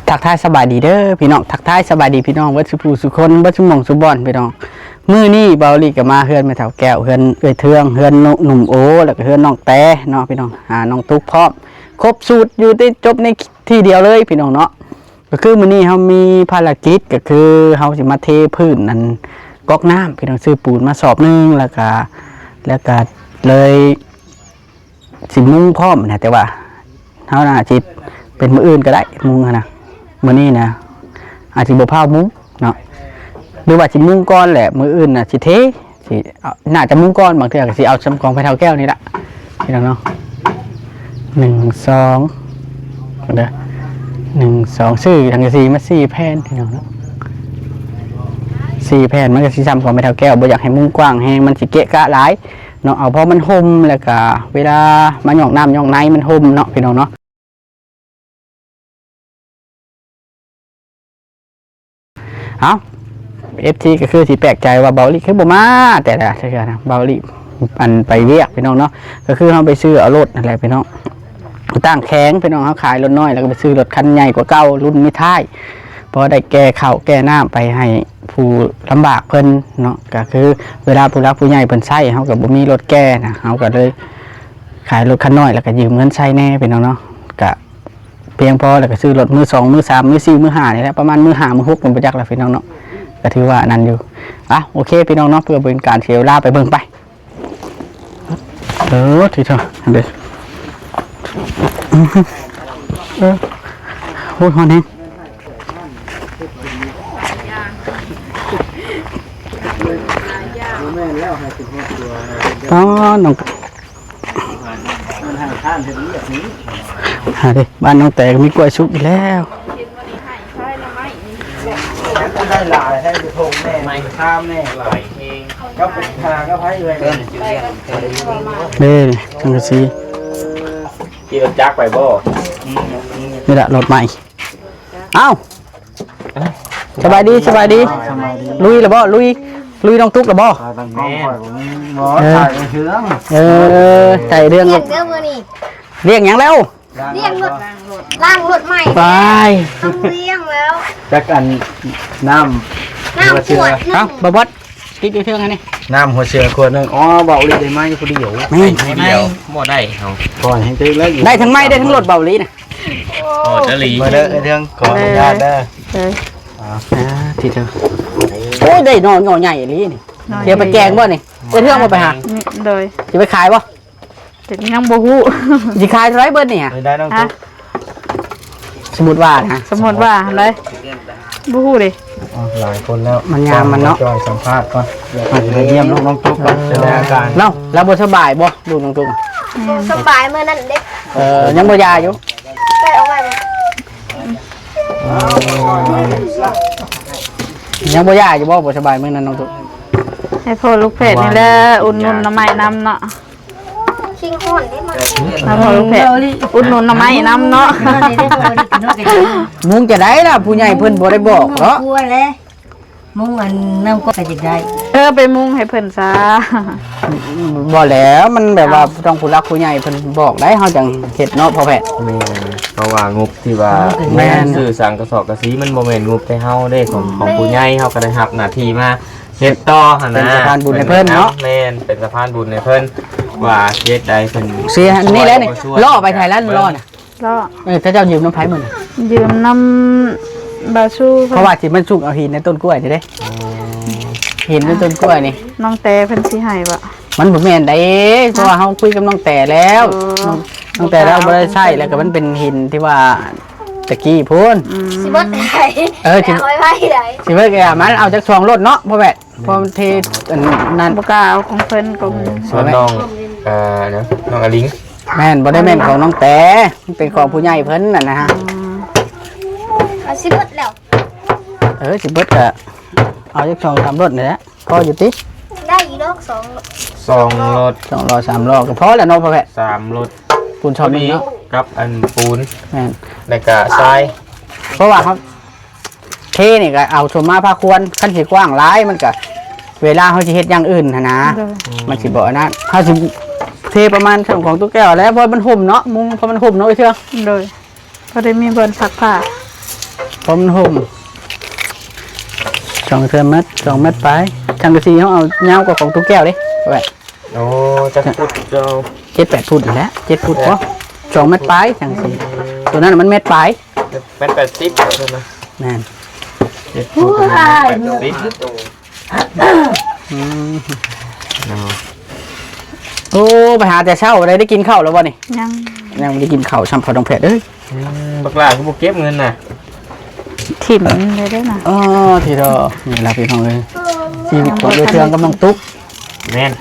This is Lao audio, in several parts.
ທັກທາຍສະບາຍດີເດີພີ່ນ້ອງ ທັກທາຍສະບາຍດີພີ່ນ້ອງເບິດສູ່ຜູ້ສູ່ຄົນ ເບິດສູ່ໝ່ອງສູ່ບ່ອນພີ່ນ້ອງ. ມື້ນີ້ເບົາລີກະມາເຮືອນແມ່ເຖົ້າແກ້ວ ເຮືອນເອື້ອຍເທືອງ ເຮືອນໜຸ່ມໂອ ແລ້ວກະເຮືອນນ້ອງແຕເນາະພີ່ນ້ອງ ຫານ້ອງຕຸກພ້ອມ ຄົບສູດຢູ່ທີ່ ຈົບໃນທີ່ດຽວເລີຍພີ່ນ້ອງເນາະ. ກະຄືມື້ນີ້ເຮົາມີພາລະກິດ ກະຄືເຮົາຊິມາເທພື້ນອັນກອກນ້ຳພີ່ນ້ອງ ຊື້ປູນມາສອບໜຶ່ງ ແລ້ວກະ ແລ້ວກະເລີຍ ຊິມຸງພ້ອມນະ ແຕ່ວ່າເຮົາໜ້າຊິເປັນມື້ອື່ນກະໄດ້ ມຸງຫັ້ນນະ. ມື້ນີ້ນະ ອາດຊິບໍ່ພາວມຸງເນາະ ຫຼືວ່າຊິມຸງກ່ອນແຫຼະ ມື້ອື່ນນະຊິເທ ຊິເອົາ ໜ້າຈະມຸງກ່ອນ ບາງເທື່ອກະຊິເອົາຊ່ຳຂອງແມ່ເຖົ້າແກ້ວນີ້ລະ ພີ່ນ້ອງເນາະ. ໜຶ່ງ ສອງ ເດີ ໜຶ່ງ ສອງ ຊື້ສັງກະສີມາສີ່ແຜ່ນພີ່ນ້ອງເນາະ ສີ່ແຜ່ນ ມັນກະຊິຊ່ຳຂອງແມ່ເຖົ້າແກ້ວ ບໍ່ຢາກໃຫ້ມຸງກວ້າງແຮງ ມັນຊິເກະກະຫຼາຍ ເນາະ ເອົາພໍມັນຮົ່ມ ແລ້ວກະເວລາມາຫຍອກນ້ຳຫຍອກໃນມັນຮົ່ມເນາະ ພີ່ນ້ອງເນາະ. ເອົ້າ ເອັຟຊີ ກະຄືຊິແປກໃຈວ່າເບົາລີຄືບໍ່ມາແຕ່ລະເທື່ອນະ ເບົາລີອັນໄປວຽກພີ່ນ້ອງເນາະ ກະຄືເຮົາໄປຊື້ເອົາລົດຫັ້ນແຫຼະພີ່ນ້ອງ ຕ່າງແຂວງພີ່ນ້ອງ ເຮົາຂາຍລົດນ້ອຍ ແລ້ວກະໄປຊື້ລົດຄັນໃຫຍ່ກວ່າເກົ່າ ລຸ້ນມີທ້າຍ ພໍໄດ້ແກ່ເຂົ້າແກ່ນ້ຳໄປໃຫ້ຜູ້ລຳບາກເພິ່ນເນາະ ກະຄືເວລາຜູ້ຫຼັກຜູ້ໃຫຍ່ເພິ່ນໃຊ້ ເຮົາກະບໍ່ມີລົດແກ່ນະ ເຮົາກະເລີຍຂາຍລົດຄັນນ້ອຍ ແລ້ວກະຢືມເງິນໃຊ້ແດ່ພີ່ນ້ອງເນາະ ກະພຽງພໍ ແລ້ວກະຊື້ລົດມືສອງ ມືສາມ ມືສີ່ ມືຫ້ານີ້ແຫຼະ ປະມານມືຫ້າ ມືຫົກ ມັນບໍ່ຈັກແລ້ວພີ່ນ້ອງເນາະ ກະຖືວ່າອັນນັ້ນຢູ່. ອ່ະ ໂອເຄພີ່ນ້ອງເນາະ ເພື່ອບໍ່ເປັນການເສຍເວລາ ໄປເບິ່ງໄປ. ເອີ ທີ່ເທາະ ເດ້ ເອີ ໂອ້ຍ ຮ້ອນແຮງ ອໍ ນ້ອງ ຫາເດ້ ບ້ານນ້ອງແຕກະມີກ້ວຍສຸກອີກແລ້ວ. ໄດ້ຫຼາຍແທ້ຢູ່ທົ່ງແນ່ ໄມ້ຄາມແນ່ ຫຼາຍແຮງ ກັບຫາກັບໃຜເອີຍ ເດ້ ສັງກະສີ ຂີ່ລົດຈັກໄປບໍ່? ນີ້ລະລົດໃໝ່ ເອົ້າ ສະບາຍດີ ສະບາຍດີ ສະບາຍດີ ລຸຍລະບໍ່? ລຸຍ ລຸຍນ້ອງຕຸກລະບໍ່? ເອີ ຖ່າຍເລື່ອງ ເອີ ຖ່າຍເລື່ອງ ລ້ຽງເດີມື້ນີ້ ລ້ຽງຫຍັງແລ້ວ? ລ້ຽງລົດ ລ້າງລົດໃໝ່ ໄປ ຕ້ອງລ້ຽງແລ້ວ ຈັກອັນ ນ້ຳ ນ້ຳຂວດໜຶ່ງ ເອົ້າ ບໍ່ບອດ ຕິດຢູ່ເທິງຫັ້ນນີ້ ນ້ຳຫົວເສືອຂວດໜຶ່ງ ອໍ ເບົາລີໄດ້ໄມ້ຜູ້ດຽວ ແມ່ນ ຜູ້ດຽວ ບໍ່ໄດ້ເຮົາ ກ່ອນໃຫ້ຖືກແລ້ວ ໄດ້ທັງໄມ້ໄດ້ທັງລົດເບົາລີນະ ໂອ້ ຈະຫຼີ ມາເດີເອີຍເທິງ ຂໍອະນຸຍາດເດີ ເອີ ອ່າ ທີ່ເທິງ ໂອ້ຍ ໄດ້ໜໍ່ ໜໍ່ໃຫຍ່ອີ່ຫຼີນີ້ ໜໍ່ ຊິເອົາໄປແກງບໍ່ນີ້? ເອີຍເທິງບໍ່ໄປຫາ ໂດຍ ຊິໄປຂາຍບໍ່? ແຕ່ຍັງບໍ່ຮູ້ ຊິຂາຍເທົ່າໃດເບິດນີ້ຫະ? ໄດ້ນ້ອງ ຮະ? ຕຸກ ສົມມຸດວ່ານະ ສົມມຸດວ່າຫັ້ນໃດ ບໍ່ຮູ້ເດ້ ອໍ ຫຼາຍຄົນແລ້ວ ມັນຍາມມັນເນາະ ຈອຍສຳພາດກ່ອນ ເຮົາຊິໄປຢ້ຽມລູກນ້ອງຕຸກກ່ອນ ເອີ ແສດງອາການ ລາວ ລາວບໍ່ສະບາຍບໍ່ ລູກນ້ອງຕຸກ? ບໍ່ສະບາຍມື້ນັ້ນເດ້ ເອີ ຍັງບໍ່ຢາຢູ່ ໄປເອົາໄວ້ບໍ່? ຍັງບໍ່ຢາຢູ່ບໍ່ ບໍ່ສະບາຍມື້ນັ້ນນ້ອງຕຸກ? ໃຫ້ພໍ່ລູກແພດນີ້ແຫຼະ ອຸດໜູນໜໍ່ໄມ້ນຳເນາະ. ຄິງຮ້ອນເດ້ມາ ມາພໍລູກແພະ ອຸດໜູນໜໍ່ໄມ້ນຳເນາະ ມຸງຈະໄດ້ລະ ຜູ້ໃຫຍ່ເພິ່ນບໍ່ໄດ້ບອກເນາະ ມຸງແລ້ວ ມຸງອັນນຳກໍຢາກໄດ້ ເອີ ໄປມຸງໃຫ້ເພິ່ນຊະ ບໍ່ແລ້ວ ມັນແບບວ່າ ເອົ້າ ຕ້ອງຜູ້ຫຼັກຜູ້ໃຫຍ່ເພິ່ນບອກໄດ໋ ເຮົາຈັ່ງເຮັດເນາະພໍ່ແພດ ແມ່ນ ເພາະວ່າງົບທີ່ວ່າ ແມ່ນ ຊື້ສັງກະສອບກະສີ ມັນບໍ່ແມ່ນງົບແຕ່ເຮົາເດ້ ຂອງ ຂອງຜູ້ໃຫຍ່ ເຮົາກະໄດ້ຮັບໜ້າທີ່ມາ ເຮັດຕໍ່ຫັ້ນນະ ເປັນສະພານບຸນໃຫ້ເພິ່ນເນາະ ແມ່ນ ເປັນສະພານບຸນໃຫ້ເພິ່ນ ວ່າຊິເຮັດໃດເພິ່ນ ເສຍອັນນີ້ແຫຼະນີ້ ເລາະໄປໃສລະ ເລາະນະ ເລາະ ເອີ ເຂົາເຈົ້າຢືມນຳໃຜມື້ນີ້? ຢືມນຳບ່າວຊູ ເພາະວ່າຊິມາຊຸກເອົາຫີນໃນຕົ້ນກ້ວຍນີ້ເດ້ ອໍ ຫີນໃນຕົ້ນກ້ວຍນີ້ ນ້ອງແຕເພິ່ນຊິໃຫ້ບໍ່? ມັນບໍ່ແມ່ນໃດ ເພາະວ່າເຮົາຄຸຍກັບນ້ອງແຕແລ້ວ ອໍ ນ້ອງແຕລາວບໍ່ໄດ້ໃຊ້ ແລ້ວກໍມັນເປັນຫີນທີ່ວ່າແຕ່ກີ້ພຸ້ນ ອືມ ຊິເບິດໃດ ເອີ ຊິເອົາໄວ້ໃດ ຊິເບິດກໍຢ່າ ມັນເອົາຈັກສອງລົດເນາະ ພໍ່ແພດ ເພາະມັນເທອັນນັ້ນ ບໍ່ກ້າເອົາຂອງເພິ່ນກໍມີ ສ່ວນນ້ອງ ເອີ ນ້ອງອາລິງ ແມ່ນ ບໍ່ໄດ້ແມ່ນຂອງນ້ອງແຕ ມັນເປັນຂອງຜູ້ໃຫຍ່ເພິ່ນນັ້ນນະ ອືມ ເອົາຊິເບິດແລ້ວ ເອີ ຊິເບິດກະເອົາຈັກສອງສາມລົດນີ້ແຫຼະ ພໍຢູ່ຕິ? ໄດ້ຢູ່ດອກສອງ ສອງລົດ ສອງລໍ້ສາມລໍ້ກໍພໍແລ້ວເນາະພໍ່ແພດ ສາມລົດ ປູນຊອບໜຶ່ງເນາະ ກັບອັນປູນ ແມ່ນ ແລ້ວກະຊາຍ ເພາະວ່າເຮົາ ເທນີ້ກໍເອົາສົມມາພາຄວນ ຄັນຊິກວ້າງຫຼາຍມັນກໍ ເວລາເຮົາຊິເຮັດຢ່າງອື່ນຫັ້ນນະ ໂດຍ ມັນຊິບໍ່ອັນນັ້ນ ເຮົາຊິເທປະມານສ່ຳຂອງຕູ້ແກ້ວແຫຼະ ເພາະມັນຮົ່ມເນາະ ມຸງ ເພາະມັນຮົ່ມເນາະ ເອີຍເທື່ອ ໂດຍ ພໍໄດ້ມີບ່ອນຊັກຜ້າ ພໍມັນຮົ່ມ ສອງເທື່ອແມັດ ສອງແມັດປາຍ. ສັງກະສີເຮົາເອົາຍາວກວ່າຂອງຕູ້ແກ້ວເດ້ ແບບ ໂອ້ ຈັກຟຸດເຈົ້າ? ເຈັດແປດຟຸດຫັ້ນແຫຼະ ເຈັດຟຸດພໍ ສອງແມັດປາຍ ສັງກະສີ ໂຕນັ້ນມັນແມັດປາຍ ແມັດແປດສິບ ແມ່ນ ເຈັດຟຸດ ແມັດແປດສິບ. ອືມ ເນາະ ໂອ້ ໄປຫາແຕ່ເຊົ້າ ບໍ່ໄດ້ ໄດ້ກິນເຂົ້າແລ້ວບໍ່ນີ້? ຍັງ ຍັງບໍ່ໄດ້ກິນເຂົ້າຊ້ຳ ພໍ່ນ້ອງແພດເອີຍ. ອືມ ບັກຫຼ້າຄືບໍ່ເກັບເງິນນະ? ຖິ້ມໄດ້ເດ້ນະ. ອໍ ທີດອກ ນີ້ລະພີ່ນ້ອງເອີຍ ຊີວິດຂອງເອື້ອຍເທື່ອງກັບນ້ອງຕຸກ. ແມ່ນ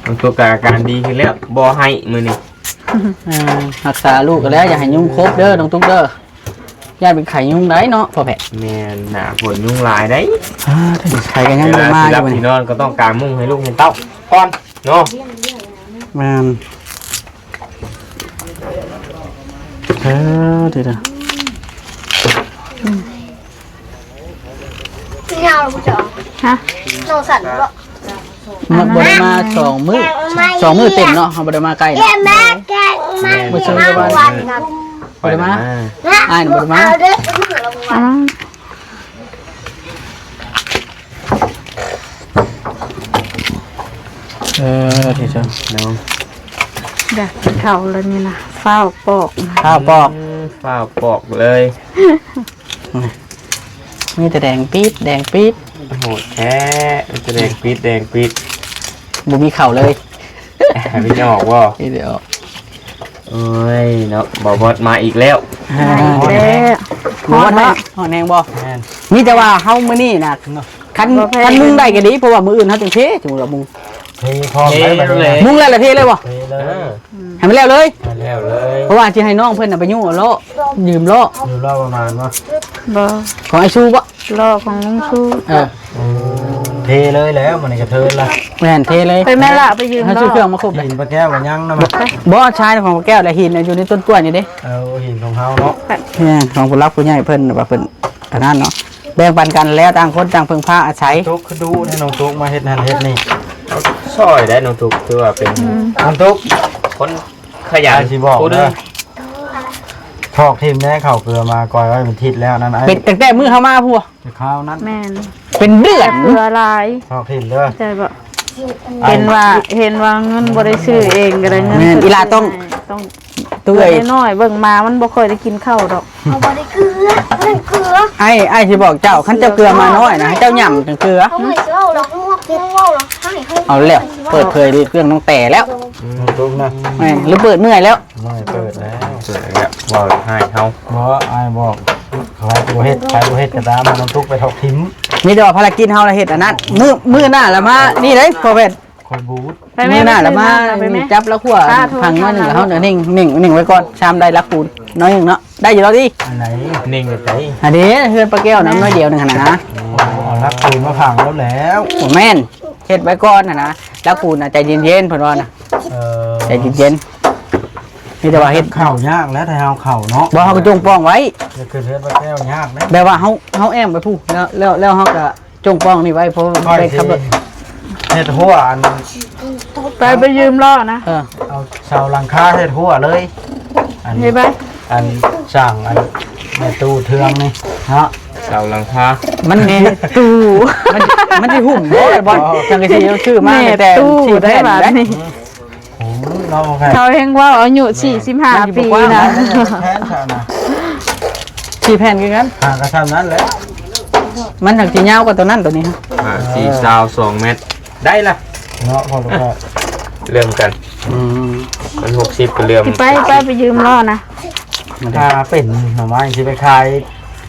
ນ້ອງຕຸກກໍອາການດີຂຶ້ນແລ້ວ ບໍ່ໄຫ້ມື້ນີ້. ອ່າ ຮັກສາລູກກໍແລ້ວ ຢ່າໃຫ້ຍຸງຄົບເດີ ນ້ອງຕຸກເດີ. ຢ້ານເປັນໄຂ້ຍຸງໄດ້ເນາະ ພໍ່ແພດ. ແມ່ນ ໜ້າຝົນຍຸງຫຼາຍໄດ໋. ອ່າ ໄຂ້ກໍຍັງບໍ່ມາຢູ່. ເວລາຊິຫຼັບຊິນອນກໍຕ້ອງກາງມຸ້ງໃຫ້ລູກໃຫ້ເຕົ້າກ່ອນເນາະ. ແມ່ນ ເອີ ເດີ ຍາວບໍ່ເຈົ້າ? ຮະ? ນ້ອງສັ່ນບໍ່? ມັນບໍ່ໄດ້ມາສອງມື້ ສອງມື້ເຕັມເນາະ ເຮົາບໍ່ໄດ້ມາໃກ້ເນາະ. ແມ່ນ ມື້ຊືນວັນ ບໍ່ໄດ້ມາ ອ້າຍບໍ່ໄດ້ມາ. ເອີ ທີ່ເຈົ້ານ້ອງ ຢາກກິນເຂົ້າແລ້ວນີ້ນະ ຟ້າວປອກ ຟ້າວປອກ ອືມ ຟ້າວປອກເລີຍ. ມີແຕ່ແດງປີດ ແດງປີດ. ໂຫດແທ້ ມີແຕ່ແດງປີດ ແດງປີດ ບໍ່ມີເຂົ້າເລີຍ. ໄປຍອກບໍ່? ນີ້ດຽວ ໂອ້ຍເນາະ ບ່າວບອດມາອີກແລ້ວ. ອ່າ ມາອີກແລ້ວ. ຮ້ອນເນາະ ຮ້ອນແຮງບໍ່? ແມ່ນ ມີແຕ່ວ່າເຮົາມື້ນີ້ນະ ຄັນ ຄັນມຸງໄດ້ກໍດີ ເພາະວ່າມື້ອື່ນເຮົາຈຶ່ງເທ ສົມມຸດວ່າມຸງ ເທພ້ອມໄດ້ບັດນີ້ນະ. ມຸງແລ້ວລະເທເລີຍບໍ່? ເທເລີຍ ໃຫ້ມັນແລ້ວເລີຍ ໃຫ້ແລ້ວເລີຍ. ເພາະວ່າຊິໃຫ້ນ້ອງເພິ່ນນະໄປຍູ້ເລາະ ຢືມເລາະ ຢືມເລາະປະມານບໍ່? ບໍ່ ຂອງໄອ້ຊູບໍ່? ເລາະຂອງລຸງຊູ. ເອີ ເທເລີຍແລ້ວ ມື້ນີ້ກໍເທີນລະ. ແມ່ນ ເທເລີຍ ໄປແມ່ລະ ໄປຢືມເລາະ. ເຮົາຊື້ເຄື່ອງມາຄົບເລີຍ ຫີນປາແກ້ວກໍຍັງນະ. ບໍ່ ຊາຍຂອງປາແກ້ວ ແລະຫີນຢູ່ໃນຕົ້ນກ້ວຍນີ້ເດ້. ເອີ ຫີນຂອງເຮົາເນາະ. ແມ່ນ ຂອງຜູ້ຫຼັກຜູ້ໃຫຍ່ເພິ່ນວ່າເພິ່ນອັນນັ້ນເນາະ ແບ່ງປັນກັນແລ້ວ ຕ່າງຄົນຕ່າງເພິ່ງພາອາໄສ. ຕຸກຄືດຸແທ້ ນ້ອງຕຸກມາເຮັດຫັ້ນເຮັດນີ້ ຊ່ອຍໄດ້ນ້ອງຕຸກ ຖືວ່າເປັນ ອືມ ນ້ອງຕຸກ ຄົນຂະຫຍັນ. ຊິບອກເດີ ຖອກຖິ້ມແດ່ ເຂົ້າເກືອມາກ່ອຍໄວ້ເປັນທິດແລ້ວນັ້ນ. ເປັນຕັ້ງແຕ່ມື້ເຮົາມາພຸ້ນ ແຕ່ຄາວນັ້ນ ແມ່ນ ເປັນເດືອນ ເກືອຫຼາຍ ຖອກຖິ້ມເດີ ເຫັນວ່າ ເຫັນວ່າເງິນບໍ່ໄດ້ຊື້ເອງກໍໄດ້ເງິນ. ແມ່ນ ອີ່ຫຼ້າຕ້ອງ ຕ້ອງ ເກືອນ້ອຍໆ ເບິ່ງມາມັນບໍ່ຄ່ອຍໄດ້ກິນເຂົ້າດອກ. ເຮົາບໍ່ໄດ້ເກືອ ບໍ່ໄດ້ເກືອ. ອ້າຍ ອ້າຍຊິບອກເຈົ້າ ຄັນເຈົ້າເກືອມານ້ອຍນະ ໃຫ້ເຈົ້າຫຍ້ຳຈັ່ງເກືອ. ເຮົາບໍ່ໄດ້ເວົ້າດອກ ເວົ້າດອກ ໃຫ້ເຮົາ ເອົາແລ້ວ ເປີດເຜີຍເລື່ອງນ້ອງແຕ່ແລ້ວ. ອືມ ແມ່ນ ຫຼືເປີດເມື່ອຍແລ້ວ? ເມື່ອຍເປີດແລ້ວ ເປີດແລ້ວ ເວົ້າໃຫ້ເຮົາ. ບໍ່ ອ້າຍບອກ ໃຜບໍ່ເຮັດ ໃຜບໍ່ເຮັດກໍຕາມ ໃຫ້ນ້ອງຕຸກໄປຖອກຖິ້ມ. ມີແຕ່ວ່າພາລະກິດເຮົາລະເຮັດອັນນັ້ນ ມື້ ມື້ໜ້າລະມານີ້ເດ້ ພໍ່ແພດ. ຂ້ອຍບູດ ໄປແມ່ ມື້ໜ້າລະມາ ໄປແມ່ ຈັບລະຂົວ ພັງໜ້ອຍໜຶ່ງ ເຮົາໜິ່ງ ໜິ່ງ ໜິ່ງໄວ້ກ່ອນ ຊາມໄດ້ຫຼັກປູນໜ້ອຍໜຶ່ງເນາະ ໄດ້ຢູ່ດອກຕິ. ອັນໃດ ໜິ່ງໄປໃສ? ອັນນີ້ເຮືອນປ້າແກ້ວນະ ໜ້ອຍດຽວໜຶ່ງຫັ້ນນະ. ເອົາຫຼັກປູນມາພັງໂລດແລ້ວ. ບໍ່ແມ່ນ ເຮັດໄວ້ກ່ອນຫັ້ນນະ ຫຼັກປູນນະ ໃຈເຢັນໆ ເພິ່ນວ່ານະ. ເອີ ໃຈເຢັນໆ ມີແຕ່ວ່າເຮັດ ເຂົ້າຍາກແລ້ວ ຖ້າເຮົາເຂົ້າເນາະ. ບໍ່ ເຮົາກໍຈົ່ງປ່ອງໄວ້ ຢາກຂຶ້ນເຮືອນປ້າແກ້ວຍາກເດ້. ແບບວ່າເຮົາ ເຮົາແອ້ມໄປພຸ້ນ ແລ້ວ ແລ້ວ ແລ້ວເຮົາກໍ ຈົ່ງປ່ອງນີ້ໄວ້ ເພາະໄປຂັບລົດ ເຮັດຮົ້ວອັນ ໄປ ໄປຢືມລໍ້ນະ. ເອີ ເອົາເສົາຫຼັງຄາເຮັດຮົ້ວເລີຍ ອັນ ເຮັດໄປ ອັນສ້າງອັນແມ່ຕູ້ເທື່ອງນີ້ເນາະ ເສົາຫຼັງຄາ ມັນແມ່ຕູ້ ມັນ ມັນຊິຫຸ້ມບໍ່ ບໍ່ ສັງກະສີເຮົາຊື້ມາແຕ່ສີ່ແຜ່ນໄດ໋. ໂອ້ ເຮົາແຮງເວົ້າອາຍຸສີ່ສິບຫ້າປີນະ ແຜ່ນຊະນະ ສີ່ແຜ່ນຄືກັນ ຫາກະຊ່ຳນັ້ນແຫຼະ ມັນຈັ່ງຊິຍາວກວ່າໂຕນັ້ນໂຕນີ້. ຫ້າ ສີ່ ຊາວສອງແມັດ ໄດ້ລະເນາະ ພໍແລ້ວກໍເລີ່ມກັນ. ອືມ ມັນຫົກສິບກໍເລີ່ມ ຊິໄປ ໄປ ໄປຢືມລໍ້ນະ. ຖ້າເປັນໜໍ່ໄມ້ຊິໄປຂາຍ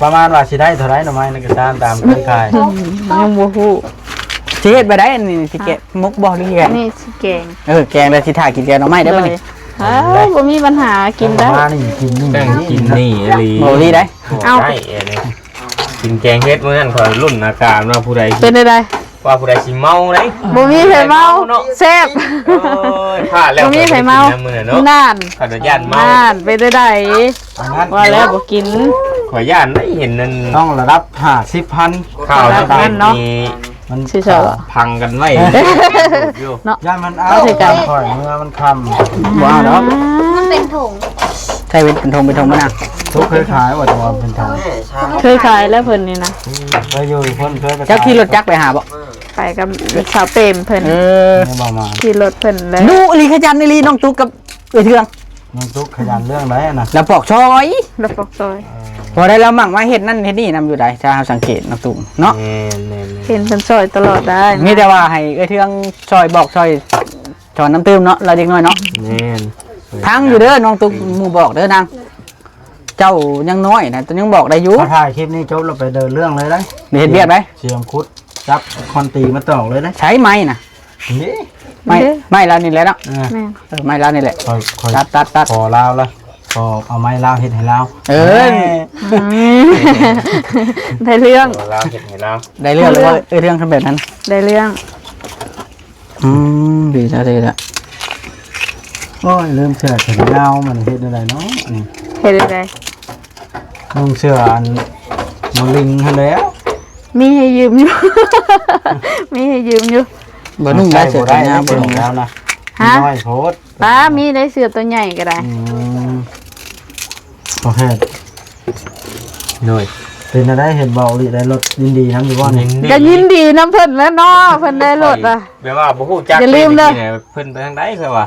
ປະມານວ່າຊິໄດ້ເທົ່າໃດໜໍ່ໄມ້ນັ້ນກໍຕາມ ຕາມເຄີຍຂາຍ ອືມ ຍັງບໍ່ຮູ້ ຊິເຮັດແບບໃດ ອັນນີ້ຊິແກະ ໝົກບໍ່ ຫຼືແກງ? ນີ້ຊິແກງ ເອີ ແກງແລ້ວຊິຖ້າກິນແກງໜໍ່ໄມ້ໄດ້ບໍ່ນີ້? ໂດຍ ເອີ ບໍ່ມີບັນຫາ ກິນໄດ້ ມານີ້ກິນນີ້ ແຕ່ງກິນນີ້ອີ່ຫຼີ ບໍ່ລີໄດ້. ເອົາ ກິນແກງເຫັດມື້ນັ້ນ ຂ້ອຍລຸ້ນອາການວ່າຜູ້ໃດ ເປັນໃດ ວ່າຜູ້ໃດຊິເມົາເດ້. ບໍ່ມີໃຜເມົາ ເມົາເນາະ ແຊບ. ໂອ້ຍ ພາດແລ້ວ ບໍ່ມີໃຜເມົາ ມື້ນັ້ນເນາະ ນັ້ນ ຂ້ອຍຢ້ານເມົາ ນັ້ນ ເປັນໃດ ອັນນັ້ນ ວ່າແລ້ວບໍ່ກິນ ຂ້ອຍຢ້ານໄດ້ເຫັນນັ້ນ ຕ້ອງລະດັບຫ້າສິບພັນ ຂ້າວ ລະດັບນັ້ນເນາະ ນີ້ ມັນຊິເຊົາ ພັງກັນໄວ້ຢູ່ ເນາະ ຢ້ານມັນເອົາ ເອົາໃສ່ກັນ ຂ້ອຍເມື່ອມັນຄ່ຳ ບໍ່ເອົາດອກ ມັນເປັນຖົງ ໃສ່ເປັນຖົງ ເປັນຖົງມານະ ບໍ່ເຄີຍຂາຍວ່າ ແຕ່ວ່າເປັນຂາຍ ເຄີຍຂາຍແລ້ວເພິ່ນນີ້ນະ ໄປຢູ່ພຸ້ນເຄີຍໄປຂາຍ ເຈົ້າຂີ່ລົດຈັກໄປຫາບໍ່? ໄປກັບສາວເປມເພິ່ນ ເອີ ແມ່ນບໍ່ມາ ຂີ່ລົດເພິ່ນແລ້ວ ດຸອີ່ຫຼີ ຂະຫຍັນອີ່ຫຼີ ນ້ອງຕຸກກັບເອື້ອຍເທືອງ ນ້ອງຕຸກຂະຫຍັນເລື່ອງໃດນະ ລາວປອກຊອຍ ລາວປອກຊອຍ ເອີ ພໍໄດ້ລາວມັກມາເຮັດນັ້ນເຮັດນີ້ນຳຢູ່ໃດ ຖ້າເຮົາສັງເກດນ້ອງຕຸກເນາະ ແມ່ນໆໆ ເຫັນເພິ່ນຊອຍຕະຫຼອດໄດ໋ ມີແຕ່ວ່າໃຫ້ເອື້ອຍເທືອງຊອຍບອກຊອຍ ສອນນຳຕື່ມເນາະ ລາວເດັກນ້ອຍເນາະ ແມ່ນ ພັງຢູ່ເດີ ນ້ອງຕຸກ ໝູ່ບອກເດີນາງ ເຈົ້າຍັງນ້ອຍນະ ເຈົ້າຍັງບອກໄດ້ຢູ່ ຖ້າຖ່າຍຄລິບນີ້ຈົບແລ້ວໄປເດີນເລື່ອງເລີຍໄດ໋ ໄປເຮັດວຽກໄດ໋ ສຽມຂຸດ ຈັບຄອນຕີມາຕອກເລີຍໄດ໋ ໃຊ້ໄມ້ນະ ນີ້ ໄມ້ ເດ້ ໄມ້ລາວນີ້ແຫຼະເນາະ ເອີ ແມ່ນ ເອີ ໄມ້ລາວນີ້ແຫຼະ ຂ້ອຍ ຂ້ອຍ ຕັດ ຕັດ ຕັດ ຂໍລາວລະ ຂໍເອົາໄມ້ລາວເຮັດໃຫ້ລາວ ເອີ ແມ່ນ ອືມ ໄດ້ເລື່ອງ ຂໍລາວເຮັດໃຫ້ລາວ ໄດ້ເລື່ອງ ເລື່ອງ ເອີ ເລື່ອງຄັນແບບນັ້ນ ໄດ້ເລື່ອງ ອືມ ດີແທ້ ດີແທ້ ໂອ້ຍ ລືມເສື້ອແຂນຍາວ ມັນເຮັດແນວໃດເນາະ ອັນນີ້ ເຮັດແນວໃດ? ນຸ່ງເສື້ອອັນໂມລິງຫັ້ນແຫຼະ ມີໃຫ້ຢືມຢູ່ ມີໃຫ້ຢືມຢູ່ ບໍ່ນຸ່ງໄດ້ ເສື້ອແຂນຍາວບໍ່ນຸ່ງແລ້ວນະ ຮະ ນ້ອຍໂພດ ປ້າ ມີໄດ້ເສື້ອຕົວໃຫຍ່ກໍໄດ້ ອືມ ໂອເຄ ໂດຍ ເປັນຈັ່ງໃດ ເຫັນເວົ້າອີ່ຫຼີໄດ້ລົດ ຍິນດີນຳຢູ່ບໍ່ນີ້? ຍິນດີ ກໍຍິນດີນຳເພິ່ນແຫຼະເນາະ ເພິ່ນໄດ້ລົດອະ ແບບວ່າບໍ່ຮູ້ຈັກ ຢ່າລືມເດີ ເພິ່ນໄປທາງໃດເພິ່ນວ່າ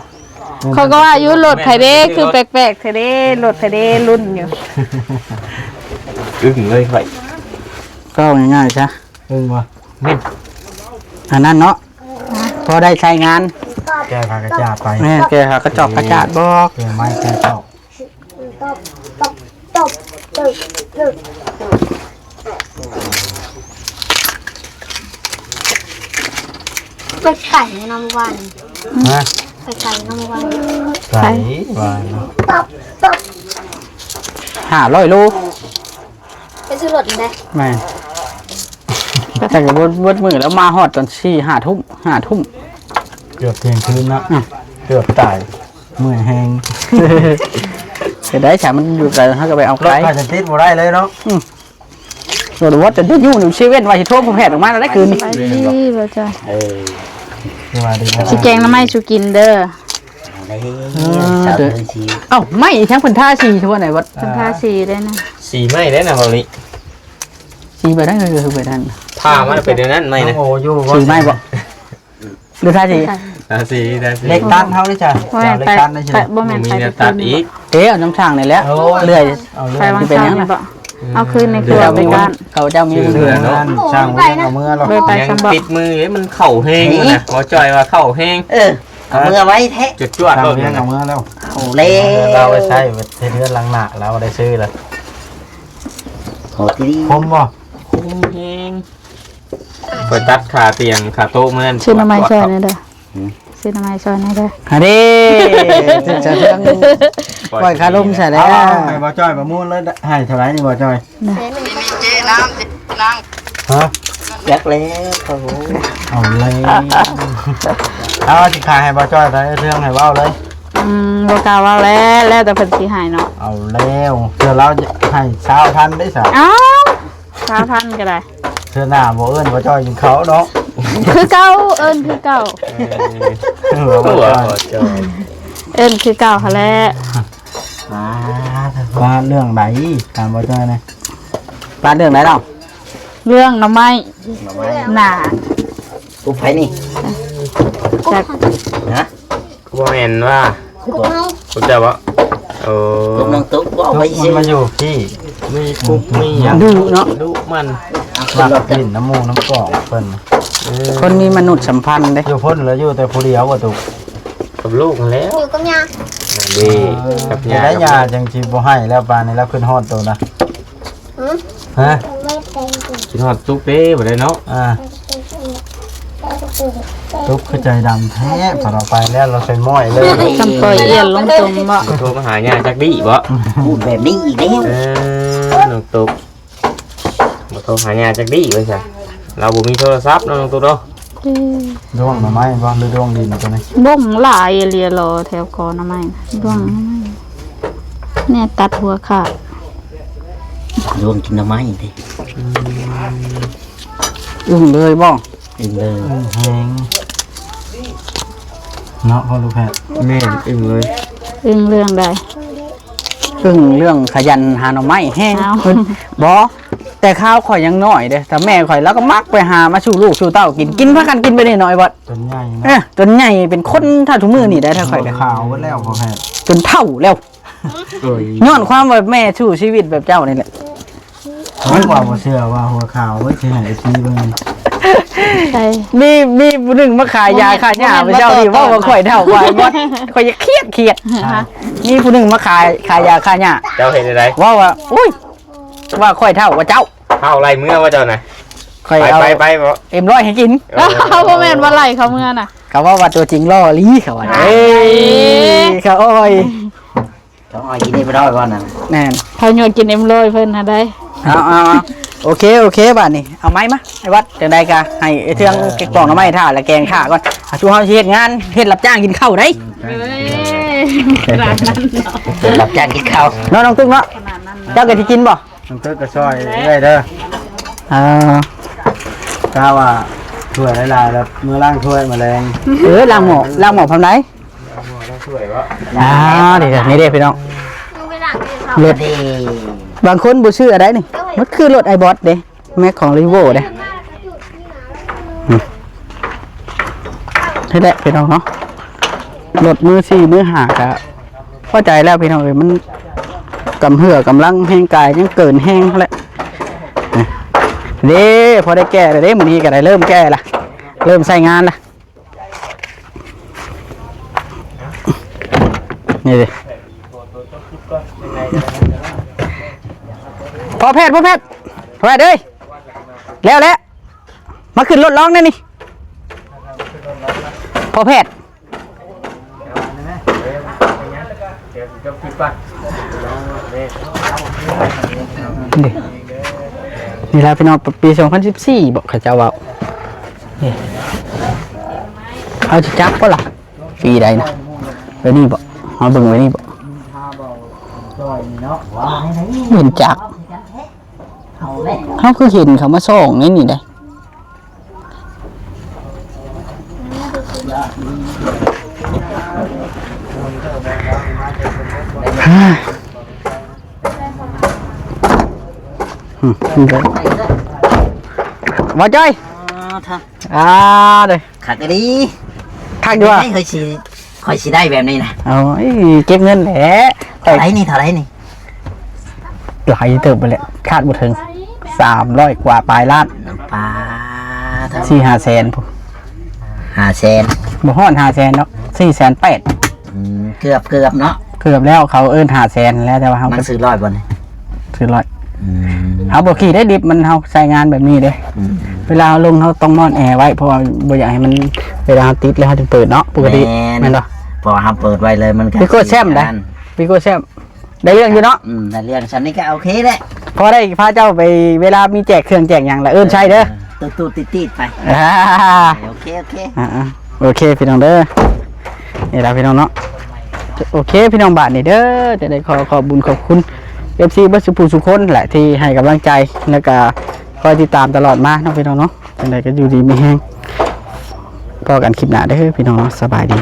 ຂ້ອຍກໍວ່າຢູ່ລົດໃຜເດ້ ຄືແປກໆແທ້ເດ້ ລົດໃຜເດ້ລຸ້ນຢູ່ ອຶ້ງເລີຍຂ້ອຍ ເວົ້າງ່າຍໆຊະ ອຶ້ງບໍ່? ແມ່ນ ອັນນັ້ນເນາະ ພໍໄດ້ໃຊ້ງານ ແກ້ຜ້າກະຈາດໄປ ແມ່ນ ແກ້ຜ້າກະຈອກກະຈາດບໍ່ ແກ້ໄມ້ແກ້ຕອກ ໄປໄກນຳວັນ ຮະ ໄປໄກນຳວັນ ໄກວານ ຫ້າຮ້ອຍໂລ ໄປຊື້ລົດນີ້ໄດ໋ ແມ່ນ ແຕ່ກໍເບິດ ເບິດມື້ແລ້ວ ມາຮອດຕອນສີ່ຫ້າທຸ່ມ ຫ້າທຸ່ມ ເກືອບທ່ຽງຄືນເນາະ ອືມ ເກືອບຕາຍ ເມື່ອຍແຮງ ເຮັດໄດ້ ຖ້າມັນຢູ່ໄກ ເຮົາກໍໄປເອົາໄກ ລົດໄປຈະຕິດບໍ່ໄດ້ເລີຍເນາະ ອືມ ລົດວ່າຈະໄດ້ຢູ່ໃນເຊເວັ່ນ ວ່າຊິໂທໃຫ້ແພດອອກມາແລ້ວໄດ້ຄືນ ສະບາຍດີ ບໍ່ຈ້ອຍ ເອີ ສະບາຍດີ ຊິແກງໜໍ່ໄມ້ສູ່ກິນເດີ ເອີ ເອົ້າ ໄມ້ອີຫຍັງເພິ່ນທາສີທົ່ວໃນວັດ ເພິ່ນທາສີໄດ້ນະ ສີໄມ້ໄດ້ນະເຮົານີ້ ສີໄປໄດ້ ຄືໄປນັ້ນ ທາມັນເປັນແນວນັ້ນໄມ້ນະ ໂອ້ ຢູ່ ສີໄມ້ບໍ່? ຫຼື ທາສີ ທາສີ ທາສີ ເຫຼັກຕັດເຮົານີ້ຈ້ະ ບໍ່ແມ່ນ ເຫຼັກຕັດນີ້ ໄປ ບໍ່ແມ່ນ ໄປ ມີແນວຕັດອີກ ເອີ ເອົານ້ຳຊ່າງນີ້ແຫຼະ ໂອ້ຍ ເລື່ອຍ ເອົາເລື່ອຍ ໄປວາງຊ່າງນີ້ບໍ່? ເອົາຄືນໃນຄົວໄປບ້ານ ເຂົາເຈົ້າມີເລື່ອຍເນາະ ຊ່າງເພິ່ນເອົາເມືອແລ້ວ ບໍ່ໄປ ຍັງຕິດມື ມັນເຂົ້າແຮງນະ ບໍ່ຈ່ອຍວ່າເຂົ້າແຮງ ເອີ ເອົາເມືອໄວ້ແທ້ ຈວດໆ ເອົາເມືອແລ້ວ ເອົາແລ້ວ ເອົາໄວ້ໃຊ້ ເຮັດເຮືອນຫຼັງໜ້າ ລາວໄດ້ຊື້ແລ້ວ ໂຫ ທີ່ນີ້ ຄົມບໍ່? ຄົມແຮງ ຂ້ອຍຕັດຂາຕຽງຂາໂຕະມື້ນັ້ນ ຊື້ໜໍ່ໄມ້ຊ່ອຍແດ່ເດີ ຫືມ ຊື້ໜໍ່ໄມ້ຊ່ອຍແດ່ເດີ ຫາເດ້ ຈະເລື່ອງປ່ອຍຄາລົມໃສ່ແລ້ວ ເອົາ ໃຫ້ບໍ່ຈ້ອຍປະມູນເລີຍ ໃຫ້ເທົ່າໃດນີ້ບໍ່ຈ້ອຍ? ນະ ຮະ? ຈັກແລ້ວ ເອົາແລ້ວ ເອົາ ຊິຂາຍໃຫ້ບໍ່ຈ້ອຍໄປ ເລື່ອງໃຫ້ເວົ້າເລີຍ ອືມ ບໍ່ກ້າເວົ້າແລ້ວ ແລ້ວແຕ່ເພິ່ນຊິໃຫ້ເນາະ ເອົາແລ້ວ ເທື່ອລາວໃຫ້ຊາວພັນໄດ້ຊະ ເອົ້າ ຊາວພັນກໍໄດ້ ເທື່ອໜ້າບໍ່ເອີ້ນບໍ່ຈ່ອຍກິນເຂົ້າເນາະ ຄືເກົ່າ ເອີ້ນຄືເກົ່າ ເອີ ເອີ ບໍ່ຈ່ອຍ ເອີ້ນຄືເກົ່າຫັ້ນແຫຼະ ປາດ ວ່າເລື່ອງໃດ ຖາມບໍ່ຈ່ອຍນະ ປາດ ເລື່ອງໃດເນາະ ເລື່ອງໜໍ່ໄມ້ ໜໍ່ໄມ້ ໜ້າ ປຸກໃຜນີ້ ຈັກ ຮະ? ບໍ່ແມ່ນວ່າ ປຸກເຮົາ ປຸກເຈົ້າບໍ່? ໂອ້ ປຸກນ້ອງຕຸກບໍ່ ຕຸກມັນມາຢູ່ພີ້ ມີປຸກມີຫຍັງ ດຸເນາະ ດຸມັນ ມັກຫຼິ້ນນຳໝູ່ນຳກອງເພິ່ນ ເອີ ຄົນມີມະນຸດສຳພັນເດ້ ຢູ່ພຸ້ນລະຢູ່ແຕ່ຜູ້ດຽວບໍ່ຕຸກ ກັບລູກຫັ້ນແຫຼະ ຢູ່ກັບຍ່າ ເດ້ ເອີ ກັບຍ່າ ໄດ້ຍ່າຈັ່ງຊິບໍ່ໃຫ້ແລ້ວ ປານນີ້ລາວຂຶ້ນຮອດໂຕນະ ຫືມ ຮະ ຄິດຮອດຕຸກເດ້ ບໍ່ໄດ້ເນາະ ອ່າ ຕຸກຄືໃຈດຳແທ້ ພາລາໄປແລ້ວລາວໃສ່ມ້ອຍເລີຍ ຈຳປ່ອຍອຽນລົງຕົມບໍ່ ໂທມາຫາຍ່າຈັກດີ້ບໍ່ ພູດແບບນີ້ອີກແລ້ວ ເອີ ນ້ອງຕຸກ ບໍ່ໂທຫາຍ່າຈັກດີ້ວ່າຊັ້ນ ລາວບໍ່ມີໂທລະສັບເນາະ ນ້ອງຕຸກເນາະ ອືມ ດ້ວງໜໍ່ໄມ້ບໍ່ ຫຼືດ້ວງດິນຕົວນີ້ ບ້ອງຫຼາຍອີ່ຫຼີ ລໍແຖວກໍໜໍ່ໄມ້ ດ້ວງໜໍ່ໄມ້ ແນ່ຕັດຫົວຂາດ ດ້ວງກິນໜໍ່ໄມ້ຕິ ອືມ ອຶ້ງເລີຍບໍ່? ອຶ້ງເລີຍ ອຶ້ງແຮງເນາະ ພໍ່ລູກແພດ ແມ່ນ ອຶ້ງເລີຍ ອຶ້ງເລື່ອງໃດ? ເກັ່ງເລື່ອງຂະຫຍັນຫາໜໍ່ໄມ້ແຮງ. ອ້າວ ບໍ່ ແຕ່ຄາວຂ້ອຍຍັງນ້ອຍເດ້ ຖ້າແມ່ຂ້ອຍລາວກໍມັກໄປຫາມາສູ່ລູກສູ່ເຕົ້າກິນ ກິນພາກັນກິນໄປໜ້ອຍໆ ບໍ່ ຈົນໃຫຍ່ເນາະ. ເອີ ຈົນໃຫຍ່ເປັນຄົນເທົ່າທຸກມື້ນີ້ໄດ້ ຖ້າຂ້ອຍກໍຂາວເບິດແລ້ວ ພໍແພດ ຈົນເຖົ້າແລ້ວ. ໂອ້ຍ ຍ້ອນຄວາມວ່າແມ່ສູ້ຊີວິດແບບເຈົ້ານີ້ແຫຼະ. ເຂົາວ່າບໍ່ເຊື່ອວ່າຫົວຂາວ ເບິ່ງຊິໃຫ້ເອັຟຊີເບິ່ງ. ໃຊ່ ມີ ມີຜູ້ໜຶ່ງມາຂາຍຢາຂາຍຫຍ້າ ເຈົ້ານີ້ເວົ້າວ່າຂ້ອຍເຖົ້າ ຂ້ອຍບໍ່ ຂ້ອຍຢາກຄຽດ ຄຽດ. ຮະ ມີຜູ້ໜຶ່ງມາຂາຍ ຂາຍຢາຂາຍຫຍ້າ ເຈົ້າເຮັດຈັ່ງໃດ? ເວົ້າວ່າ ໂອ້ຍ ວ່າຂ້ອຍເຖົ້າກວ່າເຈົ້າ. ເຖົ້າໄລ່ເມືອວ່າເຈົ້ານະ? ຂ້ອຍເອົາ ໄປ ໄປ ໄປບໍ່? ເອັມຮ້ອຍໃຫ້ກິນ. ເອີ ບໍ່ແມ່ນວ່າໄລ່ເຂົາເມືອນະ. ເຂົາເວົ້າວ່າຕົວຈິງຫຼໍ່ອີ່ຫຼີ ເຂົາວ່າ. ເອີ ເຂົາອ້ອຍ ເຂົາອ້ອຍກິນເອັມຮ້ອຍກ່ອນນະ. ແມ່ນ ເຂົາຍົວະກິນເອັມຮ້ອຍເພິ່ນຫັ້ນໃດ. ເອົາ ເອົາ ເອົາ ໂອເຄ ໂອເຄ ບາດນີ້ເອົາໄມ້ມາ ໄອ້ວັດ. ຈັ່ງໃດກໍໃຫ້ໄອ້ເທື່ອງເກັບປອກໜໍ່ໄມ້ຖ້າ ແລະແກງຖ້າກ່ອນ. ອ່າ ສູ່ເຮົາຊິເຮັດງານ ເຮັດຮັບຈ້າງກິນເຂົ້າໄດ໋. ເອີຍ ເຮັດຮັບຈ້າງກິນເຂົ້າເນາະ ນ້ອງຕຸ້ກເນາະ. ເຈົ້າກໍຊິກິນບໍ່? ນ້ອງຕຸ້ກກໍຊ່ອຍເອື້ອຍເດີ. ເອີ ຖ້າວ່າຖ້ວຍຫຼາຍໆ ແລ້ວເມືອລ້າງຖ້ວຍມາແລງ. ເອີ ລ້າງໝໍ້ ລ້າງໝໍ້ພາມໃດ? ອ່າ ນີ້ເດ້ ນີ້ເດ້ພີ່ນ້ອງ ລົດ ບາງຄົນບໍ່ເຊື່ອໄດ໋ນີ້ ມັນຄືລົດໄອ້ບອດເດ້ ແມັກຂອງຣີໂວເດ້. ອືມ ນີ້ແຫຼະພີ່ນ້ອງເນາະ ລົດມືສີ່ມືຫ້າກະພໍໃຈແລ້ວພີ່ນ້ອງເອີຍ ມັນກຳເຫື່ອກຳລັງແຮງກາຍຍັງເກີນແຮງຫັ້ນແຫຼະ. ນີ້ເດ້ ພໍໄດ້ແກ່ແລ້ວເດ້ ມື້ນີ້ກະໄດ້ເລີ່ມແກ່ລະ ເລີ່ມໃຊ້ງານລະ. ນີ້ເດ້ ພໍ່ແພດ ພໍ່ແພດ ພໍ່ແພດເອີຍ ແລ້ວແຫຼະ ມາຂຶ້ນລົດລອງແດ່ນີ້ ພໍ່ແພດ. ນີ້ ນີ້ລະພີ່ນ້ອງ ປີສອງພັນສິບສີ່ບໍ ເຂົາເຈົ້າເວົ້າ. ນີ້ ເຮົາຊິຈັກບໍ່ລະ ປີໃດນະ ໄວ້ນີ້ບໍ ເຮົາເບິ່ງໄວ້ນີ້ບໍ ເຫັນຈັກ ເຮົາຄືເຫັນເຂົາມາສ່ອງໃນນີ້ໄດ໋. ບໍ່ຈ້ອຍ ອ່າ ເດີ ຄັກອີ່ຫຼີ ຄັກຢູ່ວ່າ ຂ້ອຍຊິ ຂ້ອຍຊິໄດ້ແບບນີ້ນະ. ເອົາ ເກັບເງິນແຫຼະ ເທົ່າໃດນີ້ ເທົ່າໃດນີ້? ຫຼາຍເຕີບໄປແຫຼະ ຄາດບໍ່ເຖິງ ສາມຮ້ອຍກວ່າປາຍລ້ານ. ປາດ ສີ່ຫ້າແສນພຸ້ນ ຫ້າແສນ ບໍ່ຮອດຫ້າແສນດອກ ສີ່ແສນແປດ. ອືມ ເກືອບ ເກືອບເນາະ ເກືອບແລ້ວ ເຂົາເອີ້ນຫ້າແສນແລ້ວ ແຕ່ວ່າເຮົາມັນຊື້ຮ້ອຍບໍ່ນີ້? ຄືຮ້ອຍ. ອືມ ເຮົາບໍ່ຂີ່ໄດ້ດິບ ມັນ ເຮົາໃຊ້ງານແບບນີ້ເດ້. ອືມ ເວລາເຮົາລົງ ເຮົາຕ້ອງມອດແອໄວ້ ເພາະວ່າບໍ່ຢາກໃຫ້ມັນ ເວລາເຮົາຕິດແລ້ວ ເຮົາຈຶ່ງເປີດເນາະ ປົກກະຕິ. ແມ່ນ ແມ່ນບໍ່? ເພາະວ່າເຮົາເປີດໄວ້ເລີຍ ມັນກໍ ພີ່ໂກແຊມໄດ໋ ພີ່ໂກແຊມ ໄດ້ເລື່ອງຢູ່ເນາະ. ອືມ ໄດ້ເລື່ອງ ຊ່ຳນີ້ກໍໂອເຄແຫຼະ ພໍໄດ້ພາເຈົ້າໄປ ເວລາມີແຈກເຄື່ອງແຈກຫຍັງລະ ເອີ້ນໃສ່ເດີ ເອີ ຕູດໆຕິດໆໄປ. ອ່າ ໂອເຄ ໂອເຄ ອ່າໆ ໂອເຄພີ່ນ້ອງເດີ ນີ້ລະພີ່ນ້ອງເນາະ. ໂອເຄພີ່ນ້ອງ ບາດນີ້ເດີ ຈະໄດ້ຂໍຂອບບຸນຂອບຄຸນເອັຟຊີເບິດສູ່ຜູ້ສູ່ຄົນແຫຼະ ທີ່ໃຫ້ກຳລັງໃຈ ແລ້ວກະຄອຍຕິດຕາມຕະຫຼອດມາເນາະພີ່ນ້ອງເນາະ. ຈັ່ງໃດກໍຢູ່ດີມີແຮງ ພໍ້ກັນຄລິບໜ້າເດີພີ່ນ້ອງເນາະ ສະບາຍດີ.